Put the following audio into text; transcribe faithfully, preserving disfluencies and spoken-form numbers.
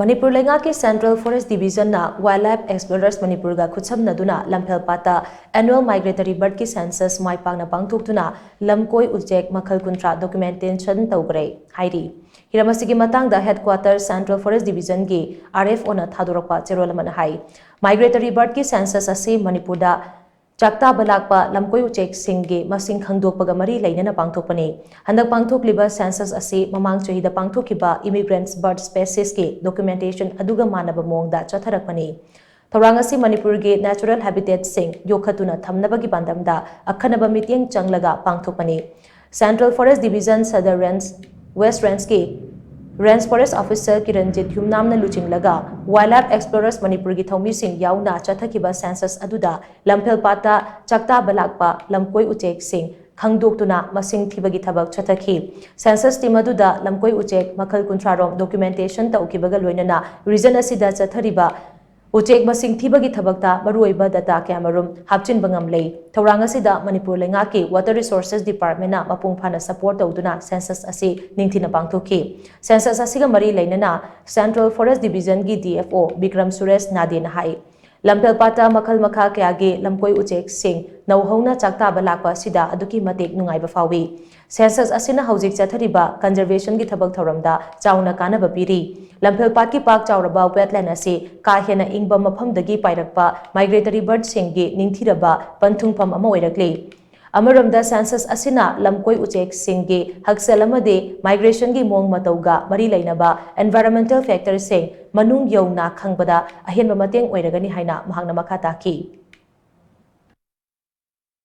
ꯃꯅꯤꯄꯨꯔ ꯂꯩꯉꯥꯛꯀꯤ Central Forest Division ꯅ Wildlife Explorers ꯃꯅꯤꯄꯨꯔꯒ ꯈꯨꯠꯁꯝꯅꯗꯨꯅ ꯂꯝꯐꯦꯜꯄꯥꯠꯇ Annual Migratory Bird ꯀꯤ census ꯃꯥꯏ ꯄꯥꯛꯅ ꯄꯥꯡꯊꯣꯛꯇꯨꯅ ꯂꯝꯀꯣꯏ ꯎꯆꯦꯛ ꯃꯈꯜ ꯀꯨꯟꯊ꯭ꯔꯥ documentation ꯇꯧꯈ꯭ꯔꯦ ꯍꯥꯏꯔꯤ꯫ ꯍꯤꯔꯝ ꯑꯁꯤꯒꯤ ꯃꯇꯥꯡꯗ headquarter Central Forest Division ꯒꯤ R F O ꯅ ꯊꯥꯗꯣꯔꯛꯄ ꯆꯦꯔꯣꯜ ꯑꯃꯅ ꯍꯥꯏ, migratory bird ꯀꯤ census ꯑꯁꯤ ꯃꯅꯤꯄꯨꯔꯗ ꯆꯥꯛꯇꯥꯕ ꯂꯥꯛꯄ ꯂꯝꯀꯣꯏ ꯎꯆꯦꯛꯁꯤꯡꯒꯤ ꯃꯁꯤꯡ ꯈꯪꯗꯣꯛꯄꯒ ꯃꯔꯤ ꯂꯩꯅꯅ ꯄꯥꯡꯊꯣꯛꯄꯅꯤ꯫ ꯍꯟꯗꯛ ꯄꯥꯡꯊꯣꯛꯂꯤꯕ census ꯑꯁꯤ ꯃꯃꯥꯡ ꯆꯍꯤꯗ ꯄꯥꯡꯊꯣꯛꯈꯤꯕ immigrant bird species ꯀꯤ documentation ꯑꯗꯨꯒ ꯃꯥꯟꯅꯕ ꯃꯑꯣꯡꯗ ꯆꯠꯊꯔꯛꯄꯅꯤ꯫ ꯊꯧꯔꯥꯡ ꯑꯁꯤ ꯃꯅꯤꯄꯨꯔꯒꯤ natural habitat ꯁꯤꯡ ꯌꯣꯛꯈꯠꯇꯨꯅ ꯊꯝꯅꯕꯒꯤ ꯄꯥꯟꯗꯝꯗ ꯑꯈꯟꯅꯕ ꯃꯤꯠꯌꯦꯡ ꯆꯪꯂꯒ ꯄꯥꯡꯊꯣꯛꯄꯅꯤ꯫ Central Forest Division Sadar Range, West Range ꯀꯤ Range Forest Officer ꯀꯤꯔꯟꯖꯤꯠ ꯌꯨꯝꯅꯥꯝꯅ ꯂꯨꯆꯤꯡꯂꯒ Wildlife Explorers ꯃꯅꯤꯄꯨꯔꯒꯤ ꯊꯧꯃꯤꯁꯤꯡ ꯌꯥꯎꯅ ꯆꯠꯊꯈꯤꯕ census ꯑꯗꯨꯗ ꯂꯝꯐꯦꯜꯄꯥꯠꯇ ꯆꯥꯛꯇꯥꯕ ꯂꯥꯛꯄ ꯂꯝꯀꯣꯏ ꯎꯆꯦꯛꯁꯤꯡ ꯈꯪꯗꯣꯛꯇꯨꯅ ꯃꯁꯤꯡ ꯊꯤꯕꯒꯤ ꯊꯕꯛ ꯆꯠꯊꯈꯤ꯫ Census team ꯑꯗꯨꯗ ꯂꯝꯀꯣꯏ ꯎꯆꯦꯛ ꯃꯈꯜ ꯀꯨꯟꯊ꯭ꯔꯥ ꯔꯣꯝ documentation ꯇꯧꯈꯤꯕꯒ ꯂꯣꯏꯅꯅ region ꯑꯁꯤꯗ ꯆꯠꯊꯔꯤꯕ ꯎꯆꯦꯛ ꯃꯁꯤꯡ ꯊꯤꯕꯒꯤ ꯊꯕꯛꯇ ꯃꯔꯨꯑꯣꯏꯕ data ꯀꯌꯥꯃꯔꯨꯝ ꯍꯥꯞꯆꯤꯟꯕ ꯉꯝꯂꯦ꯫ ꯊꯧꯔꯥꯡ ꯑꯁꯤꯗ ꯃꯅꯤꯄꯨꯔ ꯂꯩꯉꯥꯛꯀꯤ Water Resources Department ꯅ ꯃꯄꯨꯡ ꯐꯥꯅ support ꯇꯧꯗꯨꯅ census ꯑꯁꯤ ꯅꯤꯡꯊꯤꯅ ꯄꯥꯡꯊꯣꯛꯈꯤ꯫ Census ꯑꯁꯤꯒ ꯃꯔꯤ ꯂꯩꯅꯅ Central Forest Division ꯒꯤ D F O Bikram Suresh ꯅꯥꯗꯦꯅ ꯍꯥꯏ, ꯂꯝꯐꯦꯜꯄꯥꯠꯇ ꯃꯈꯜ ꯃꯈꯥ ꯀꯌꯥꯒꯤ ꯂꯝꯀꯣꯏ ꯎꯆꯦꯛꯁꯤꯡ ꯅꯧꯍꯧꯅ ꯆꯥꯛꯇꯥꯕ ꯂꯥꯛꯄ ꯑꯁꯤꯗ ꯑꯗꯨꯛꯀꯤ ꯃꯇꯤꯛ ꯅꯨꯡꯉꯥꯏꯕ ꯐꯥꯎꯏ꯫ Census ꯑꯁꯤꯅ ꯍꯧꯖꯤꯛ ꯆꯠꯊꯔꯤꯕ conservation ꯒꯤ ꯊꯕꯛ ꯊꯧꯔꯝꯗ ꯆꯥꯎꯅ ꯀꯥꯟꯅꯕ ꯄꯤꯔꯤ꯫ ꯂꯝꯐꯦꯜꯄꯥꯠꯀꯤ ꯄꯥꯛ ꯆꯥꯎꯔꯕ wetland ꯑꯁꯤ ꯀꯥ ꯍꯦꯟꯅ ꯏꯪꯕ ꯃꯐꯝꯗꯒꯤ ꯄꯥꯏꯔꯛꯄ migratory bird ꯁꯤꯡꯒꯤ ꯅꯤꯡꯊꯤꯔꯕ ꯄꯟꯊꯨꯡꯐꯝ ꯑꯃ ꯑꯣꯏꯔꯛꯂꯤ꯫ ꯑꯃꯔꯣꯝꯗ, census ꯑꯁꯤꯅ ꯂꯝꯀꯣꯏ ꯎꯆꯦꯛꯁꯤꯡꯒꯤ ꯍꯛꯁꯦꯜ ꯑꯃꯗꯤ migration ꯒꯤ ꯃꯑꯣꯡ ꯃꯇꯧꯒ ꯃꯔꯤ ꯂꯩꯅꯕ environmental factor ꯁꯤꯡ ꯃꯅꯨꯡ ꯌꯧꯅ ꯈꯪꯕꯗ ꯑꯍꯦꯟꯕ ꯃꯇꯦꯡ ꯑꯣꯏꯔꯒꯅꯤ ꯍꯥꯏꯅ ꯃꯍꯥꯛꯅ ꯃꯈꯥ ꯇꯥꯈꯤ꯫